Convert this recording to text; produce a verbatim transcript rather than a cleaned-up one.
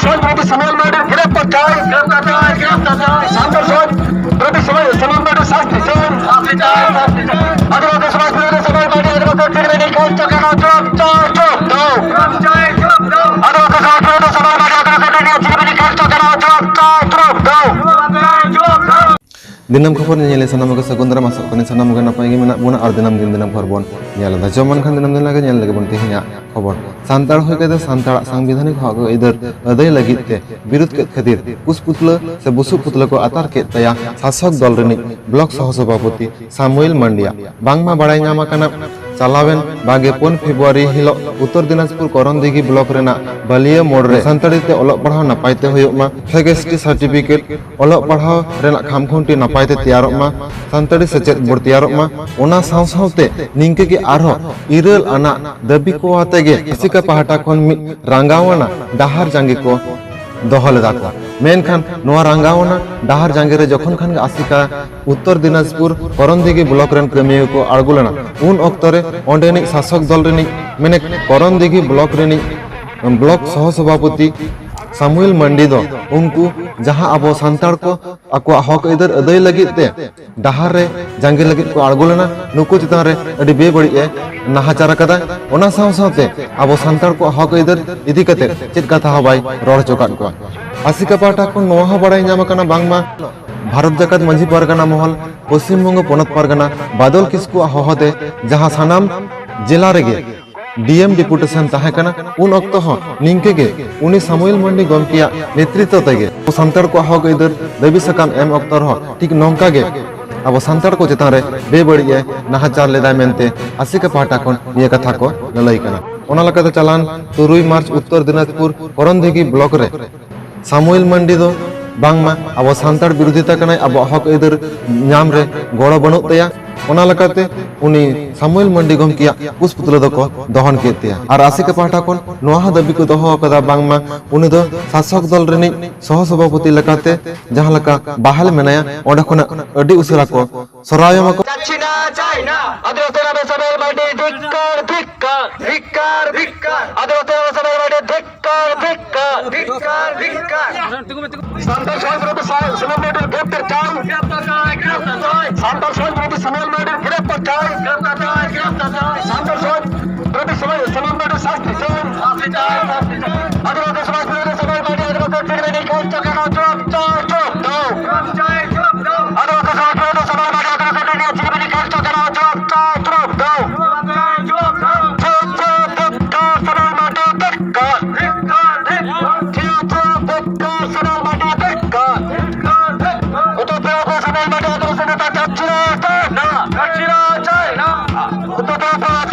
সমাজ বিরোধী Samuel Martin গ্রেফতার চাই। গ্রেফতার চাই, গ্রেফতার চাই। সান্তাল সমাজ বিরোধী সমাজ, সামুয়েল মার্টিন শাস্তি চাই। শাস্তি চাই, শাস্তি চাই। আদিবাসী সমাজ বিরোধী সামুয়েল মার্টিন, আদিবাসী চিরবিনীত কার্যকলাপ জবাব চাই, জবাব দাও। জবাব চাই, জবাব দাও। আদিবাসী সমাজ বিরোধী সামুয়েল মার্টিন, আদিবাসী চিরবিনীত কার্যকলাপ জবাব চাই, জবাব দাও। জবাব চাই, জবাব দাও। ᱫᱤᱱᱟᱹᱢ ᱠᱷᱚᱵᱚᱨ ᱧᱮᱧᱮᱞᱤᱭᱟᱹ ᱥᱟᱱᱟᱢ ᱠᱚ ᱥᱟᱹᱜᱩᱱ ᱫᱟᱨᱟᱢ, ᱟᱥᱚᱜ ᱠᱟᱹᱱᱟᱹᱧ ᱥᱟᱱᱟᱢ ᱠᱚᱜᱮ ᱱᱟᱯᱟᱭ ᱜᱮ ᱢᱮᱱᱟᱜ ᱵᱚᱱᱟ ᱟᱨ ᱫᱤᱱᱟᱹᱢ ᱫᱤᱱ ᱫᱤᱱᱟᱹᱢ ᱠᱷᱚᱵᱚᱨ ᱵᱚᱱ ᱧᱮᱞ ᱮᱫᱟ᱾ ᱡᱚᱢᱟᱱ ᱠᱷᱟᱱ ᱫᱤᱱᱟᱹᱢ ᱫᱤᱱ ᱞᱮᱠᱟ ᱧᱮᱞ ᱞᱮᱜᱮ ᱵᱚᱱ ᱛᱮᱦᱮᱧᱟᱜ ᱠᱷᱚᱵᱚᱨ᱾ ᱥᱟᱱᱛᱟᱲ ᱦᱩᱭ ᱠᱟᱛᱮ ᱥᱟᱱᱛᱟᱲᱟᱜ ᱥᱟᱝᱵᱤᱫᱷᱟᱱᱤᱠ ᱦᱚᱠ ᱟᱹᱭᱫᱟᱹᱨ ᱟᱹᱫᱟᱹᱭ ᱞᱟᱹᱜᱤᱫ ᱛᱮ ᱵᱤᱨᱩᱫ ᱠᱮᱫ ᱠᱷᱟᱹᱛᱤᱨ ᱠᱩᱥ ᱯᱩᱛᱞᱟᱹ ᱥᱮ ᱵᱩᱥᱩᱵ ᱯᱩᱛᱞᱟᱹ ᱠᱚ ᱟᱛᱟᱨ ᱠᱮᱫ ᱛᱟᱭᱟ ᱥᱟᱥᱚᱠ ᱫᱚᱞ ᱨᱤᱱᱤᱡ ᱵᱞᱚᱠ ᱥᱚᱦᱚ ᱥᱚᱵᱷᱟᱯᱚᱛᱤ ᱥᱟᱢᱩᱭᱮᱞ ᱢᱟᱱᱰᱤᱭᱟᱜ᱾ ᱵᱟᱝᱢᱟ ᱵᱟᱲᱟᱭ ᱧᱟᱢ ᱟᱠᱟᱱᱟ, ᱪᱟᱞᱟᱣᱮᱱ ᱵᱟᱜᱮ ᱯᱩᱱ ᱯᱷᱮᱵᱨᱩᱣᱟᱨᱤ ᱦᱤᱞᱳᱜ ᱩᱛᱛᱚᱨ ᱫᱤᱱᱟᱡᱽᱯᱩᱨ ᱠᱚᱨᱚᱱᱫᱤᱜᱷᱤ ᱵᱞᱚᱠ ᱨᱮᱱᱟᱜ ᱵᱟᱹᱞᱤᱭᱟᱹ ᱢᱳᱲ ᱨᱮ ᱥᱟᱱᱛᱟᱲᱤ ᱛᱮ ᱚᱞᱚᱜ ᱯᱟᱲᱦᱟᱣ ᱱᱟᱯᱟᱭ ᱛᱮ ᱦᱩᱭᱩᱜ ᱢᱟ, ᱯᱷᱮᱜᱮᱥᱴᱤ ᱥᱟᱨᱴᱤᱯᱷᱤᱠᱮᱴ, ᱚᱞᱚᱜ ᱯᱟᱲᱦᱟᱣ ᱨᱮᱱᱟᱜ ᱠᱷᱟᱢᱠᱷᱩᱱᱴᱤ ᱱᱟᱯᱟᱭ ᱛᱮ ᱛᱮᱭᱟᱨᱚᱜ ᱢᱟ, ᱥᱟᱱᱛᱟᱲᱤ ᱥᱮᱪᱮᱫ ᱵᱳᱨᱰ ᱛᱮᱭᱟᱨᱚᱜ ᱢᱟ᱾ ᱚᱱᱟ ᱥᱟᱶ ᱥᱟᱶᱛᱮ ᱱᱤᱝᱠᱟᱹ ᱜᱮ ᱟᱨᱦᱚᱸ ᱤᱨᱟᱹᱞ ᱟᱱᱟᱜ ᱫᱟᱹᱵᱤ ᱠᱚ ᱟᱛᱮ ᱜᱮ ᱟᱥᱮᱠᱟ ᱯᱟᱦᱴᱟ ᱠᱷᱚᱱ ᱢᱤᱫ ᱨᱟᱸᱜᱟᱣ ᱟᱱᱟᱜ ᱰᱟᱦᱟᱨ ᱡᱟᱸᱜᱮ ᱠᱚ ᱫᱚᱦᱚ ᱞᱮᱫᱟ ᱠᱚ᱾ ᱢᱮᱱᱠᱷᱟᱱ ᱱᱚᱣᱟ ᱨᱟᱸᱜᱟᱣ ᱟᱱᱟᱜ ᱰᱟᱦᱟᱨ ᱡᱟᱸᱜᱮ ᱨᱮ ᱡᱚᱠᱷᱚᱱ ᱠᱷᱟᱱ ᱜᱮ ᱟᱥᱮᱠᱟ ᱩᱛᱛᱚᱨ ᱫᱤᱱᱟᱡᱽᱯᱩᱨ ᱠᱚᱨᱚᱱᱫᱤᱜᱷᱤ ᱵᱞᱚᱠ ᱨᱮᱱ ᱠᱟᱹᱢᱤᱭᱟᱹ ᱠᱚ ᱟᱬᱜᱚ ᱞᱮᱱᱟ, ᱩᱱ ᱚᱠᱛᱚ ᱨᱮ ᱚᱸᱰᱮᱱᱤᱡ ᱥᱟᱥᱚᱠ ᱫᱚᱞ ᱨᱤᱱᱤᱡ, ᱢᱮᱱᱮ ᱠᱚᱨᱚᱱᱫᱤᱜᱷᱤ ᱵᱞᱚᱠ ᱨᱤᱱᱤᱡ ᱵᱞᱚᱠ ᱥᱚᱦᱚ ᱥᱚᱵᱷᱟᱯᱚᱛᱤ ᱥᱟᱢᱩᱭᱮᱞ ᱢᱟᱱᱰᱤ ᱫᱚ ᱩᱱᱠᱩ ᱡᱟᱦᱟᱸ ᱟᱵᱚ ᱥᱟᱱᱛᱟᱲ ᱠᱚ ᱟᱠᱚᱣᱟᱜ ᱦᱚᱠ ᱟᱹᱭᱫᱟᱹᱨ ᱟᱹᱫᱟᱹᱭ ᱞᱟᱹᱜᱤᱫ ᱛᱮ ᱰᱟᱦᱟᱨ ᱨᱮ ᱡᱟᱸᱜᱮ ᱞᱟᱹᱜᱤᱫ ᱠᱚ ᱟᱬᱜᱚ ᱞᱮᱱᱟ, ᱱᱩᱠᱩ ᱪᱮᱛᱟᱱ ᱨᱮ ᱟᱹᱰᱤ ᱵᱮᱵᱟᱹᱲᱤᱡ ᱮ ᱱᱟᱦᱟᱪᱟᱨ ᱟᱠᱟᱫᱟ᱾ ᱚᱱᱟ ᱥᱟᱶ ᱥᱟᱶᱛᱮ ᱟᱵᱚ ᱥᱟᱱᱛᱟᱲ ᱠᱚᱣᱟᱜ ᱦᱚᱠ ᱟᱹᱭᱫᱟᱹᱨ ᱤᱫᱤ ᱠᱟᱛᱮ ᱪᱮᱫ ᱠᱟᱛᱷᱟ ᱦᱚᱸ ᱵᱟᱭ ᱨᱚᱲ ᱦᱚᱪᱚ ᱟᱠᱟᱫ ᱠᱚᱣᱟ᱾ ᱟᱥᱮᱠᱟ ᱯᱟᱦᱴᱟ ᱠᱷᱚᱱ ᱱᱚᱣᱟ ᱦᱚᱸ ᱵᱟᱲᱟᱭ ᱧᱟᱢ ᱟᱠᱟᱱᱟ, ᱵᱟᱝᱢᱟ ᱵᱷᱟᱨᱚᱛ ᱡᱟᱠᱟᱛ ᱢᱟᱹᱡᱷᱤ ᱯᱟᱨᱜᱟᱱᱟ ᱢᱚᱦᱚᱞ ᱯᱚᱥᱪᱤᱢ ᱵᱚᱝᱜᱚ ᱯᱚᱱᱚᱛ ᱯᱟᱨᱜᱟᱱᱟ ᱵᱟᱫᱚᱞ ᱠᱤᱥᱠᱩᱣᱟᱜ ᱦᱚᱦᱚᱛᱮ ᱡᱟᱦᱟᱸ ᱥᱟᱱᱟᱢ ᱡᱮᱞᱟ ᱨᱮᱜᱮ ᱰᱤ ᱮᱢ ᱰᱮᱯᱩᱴᱮᱥᱚᱱ ᱛᱟᱦᱮᱸ ᱠᱟᱱᱟ, ᱩᱱ ᱚᱠᱛᱚ ᱦᱚᱸ ᱱᱤᱝᱠᱟᱹ ᱜᱮ ᱩᱱᱤ ᱥᱟᱢᱩᱭᱮᱞ ᱢᱟᱱᱰᱤ ᱜᱚᱢᱠᱮᱭᱟᱜ ᱱᱮᱛᱨᱤᱛᱵ ᱛᱮᱜᱮ ᱟᱵᱚ ᱥᱟᱱᱛᱟᱲ ᱠᱚᱣᱟᱜ ᱦᱚᱠ ᱟᱹᱭᱫᱟᱹᱨ ᱫᱟᱹᱵᱤ ᱥᱟᱠᱟᱢ ᱮᱢ ᱚᱠᱛᱚ ᱨᱮᱦᱚᱸ ᱴᱷᱤᱠ ᱱᱚᱝᱠᱟ ᱜᱮ ᱟᱵᱚ ᱥᱟᱱᱛᱟᱲ ᱠᱚ ᱪᱮᱛᱟᱱ ᱨᱮ ᱵᱮᱵᱟᱹᱲᱤᱡ ᱮ ᱱᱟᱦᱟᱪᱟᱨ ᱞᱮᱫᱟᱭ ᱢᱮᱱᱛᱮ ᱟᱥᱮᱠᱟ ᱯᱟᱦᱴᱟ ᱠᱷᱚᱱ ᱱᱤᱭᱟᱹ ᱠᱟᱛᱷᱟ ᱠᱚ ᱞᱟᱹᱞᱟᱹᱭ ᱠᱟᱱᱟ᱾ ᱚᱱᱟ ᱞᱮᱠᱟᱛᱮ ᱪᱟᱞᱟᱣᱮᱱ ᱛᱩᱨᱩᱭ ᱢᱟᱨᱪ ᱩᱛᱛᱚᱨ ᱫᱤᱱᱟᱡᱽᱯᱩᱨ ᱠᱚᱨᱚᱱᱫᱤᱜᱷᱤ ᱵᱞᱚᱠ ᱨᱮ ᱥᱟᱢᱩᱭᱮᱞ ᱢᱟᱱᱰᱤ ᱫᱚ ᱵᱟᱝᱢᱟ ᱟᱵᱚ ᱥᱟᱱᱛᱟᱲ ᱵᱤᱨᱳᱫᱷᱤᱛᱟ ᱠᱟᱱᱟᱭ, ᱟᱵᱚᱣᱟᱜ ᱦᱚᱠ ᱟᱹᱭᱫᱟᱹᱨ ᱧᱟᱢ ᱨᱮ ᱜᱚᱲᱚ ᱵᱟᱹᱱᱩᱜ ᱛᱟᱭᱟ᱾ ᱚᱱᱟ ᱞᱮᱠᱟᱛᱮ ᱩᱱᱤ ᱥᱟᱢᱩᱭᱮᱞ ᱢᱟᱱᱰᱤ ᱜᱚᱢᱠᱮᱭᱟᱜ ᱠᱩᱥ ᱯᱩᱛᱞᱟᱹ ᱫᱚᱠᱚ ᱫᱚᱦᱚᱱ ᱠᱮᱫ ᱛᱟᱭᱟ᱾ ᱟᱨ ᱟᱥᱮᱠᱟ ᱯᱟᱦᱴᱟ ᱠᱷᱚᱱ ᱱᱚᱣᱟ ᱦᱚᱸ ᱫᱟᱹᱵᱤ ᱠᱚ ᱫᱚᱦᱚ ᱟᱠᱟᱫᱟ, ᱵᱟᱝᱢᱟ ᱩᱱᱤ ᱫᱚ ᱥᱟᱥᱚᱠ ᱫᱚᱞ ᱨᱤᱱᱤᱡ ᱥᱚᱦᱚ ᱥᱚᱵᱷᱟᱯᱚᱛᱤ ᱞᱮᱠᱟᱛᱮ ᱡᱟᱦᱟᱸ ᱞᱮᱠᱟ ᱵᱟᱦᱟᱞ ᱢᱮᱱᱟᱭᱟ, ᱚᱸᱰᱮ ᱠᱷᱚᱱᱟᱜ ᱟᱹᱰᱤ ᱩᱥᱟᱹᱨᱟ ᱠᱚ ᱥᱚᱨᱟᱣ ᱮᱢᱟ ᱠᱚ᱾ ᱪᱟᱪᱤᱱᱟ ᱪᱟᱭᱱᱟ, ᱟᱫᱚ ᱥᱟᱢᱩᱭᱮᱞ ᱢᱟᱱᱰᱤ ᱫᱷᱤᱠᱠᱟᱨ, ᱫᱷᱤᱠᱠᱟᱨ, ᱫᱷᱤᱠᱠᱟᱨ, ᱫᱷᱤᱠᱠᱟᱨ, ᱟᱫᱚ ᱥᱟᱢᱩᱭᱮᱞ ᱢᱟᱱᱰᱤ ᱫᱷᱤᱠᱠᱟᱨ, ᱫᱷᱤᱠᱠᱟᱨ, ᱫᱷᱤᱠᱠᱟᱨ, ᱫᱷᱤᱠᱠᱟᱨ᱾ ᱥᱟᱱᱛᱟᱲ ᱥᱚᱢᱟᱡᱽ ᱵᱤᱨᱳᱫᱷᱤ ᱥᱟ-, ᱥᱟᱢᱩᱭᱮᱞ ᱢᱟᱨᱰᱤ ᱜᱨᱮᱯᱛᱟᱨ ᱪᱟᱭ᱾ ᱥᱟᱱᱛᱟᱲ ᱥᱚᱢᱟᱡᱽ ᱵᱤᱨᱳᱫᱷᱤ ᱥᱟᱢᱩᱭᱮᱞ ᱢᱟᱨᱰᱤ ᱜᱨᱮᱯᱛᱟর চাই। গ্রেপ্তার চাই, গ্রেপ্তার চাই। সান্তাল সমাজ বিরোধী সমাজ, সামন বিরোধী শাস্তি চাই। শাস্তি চাই, শাস্তি চাই। আদিবাসী সমাজ বিরোধী সমাজ বিরোধী আদিবাসী বিরোধী নির্যাতন কেন চুপ চাই, চুপ দাও। চাই, চুপ দাও। আদিবাসী সমাজ বিরোধী সমাজ বিরোধী আদিবাসী বিরোধী নির্যাতন কেন চুপ চাই, চুপ দাও। চাই, চুপ দাও। চুপ, চুপ, চুপ, চুপ, সমাজ বিরোধী ধিক্কার। ধিক্কার, ধিক্কার। চুপ, চুপ, ধিক্কার, সমাজ বিরোধী ধিক্কার। ধিক্কার, ধিক্কার। উত্তর প্রদেশ সমাজ বিরোধী আদিবাসী নেতা চাচ্ছি না, না। চাচ্ছি না, চাই না। উত্তর প্রদেশ